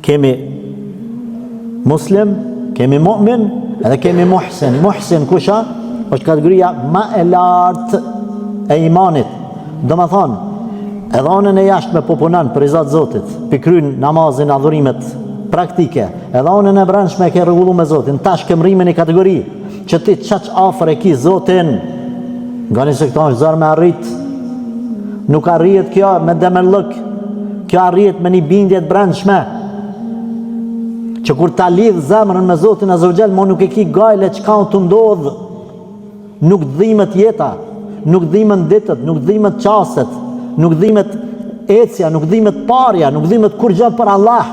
Kemi muslim, kemi mu'min, edhe kemi muhsin. Muhsin kush a? Është kategoria ma e lartë e imanit. Domethonë, edhe anën e jashtme po punon për riza t'Zotit, p'i kryn namazin, adhurimet praktike, edhe anën e brendshme e ke rregullu me Zotin, tash ke mrri me një kategori, që ti qaq afër e ki Zotin, ngani se këto është zor me arrit, nuk arrihet kjo me demerllëk, kjo arrihet me një bindje të brendshme, që kur ta lidh zemrën me Zotin Azze ve Xhel, mo nuk e ki gajle çka tu ndodhë, nuk të dhimet jeta, nuk të dhimen ditët, nuk të dhimet çastet, nuk të dhimet ecja, nuk të dhimet parja, nuk të dhimet kurgjo për Allah,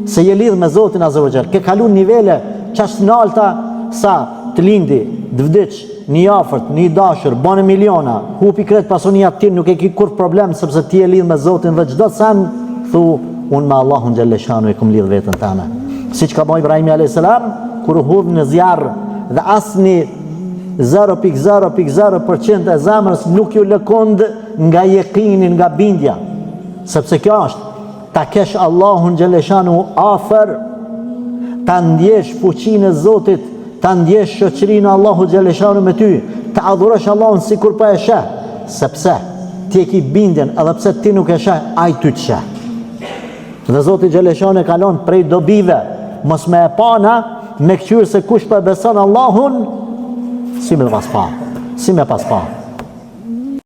se je lidh me Zotin Azze ve Xhel, ke kalu nivele qaq të nalta sa të lindi, të vdiq, një i afërt, një i dashur, bane miliona, hupi krejt pasunia ti nuk e ki kurrë problem sepse ti je lidh me Zotin dhe çdo sen thu unë me Allahun xhelleshanuhu e kum lidh veten teme. Siç ka bo Ibrahimi a.s. kur u hudh në zjarr dhe asnjë 0.0.0% e zemrës nuk ju lëkund nga jekini, nga bindja. Sepse kjo është Ta kesh Allahun xhelleshanuhu afër, ta ndjesh fuqinë e Zotit, ta ndjesh shoqërinë e Allahut xhelleshanuhu me ty, ta adhurosh Allahun sikur po e sheh, sepse ti e ki bindjen edhe pse ti nuk e sheh, ai ty të sheh. Dhe Zoti xhelleshanuhu e ka lon prej dobive, mos me e pa na, me këqyrë se kush po e beson Allahun, si me pas pa, si me pas pa.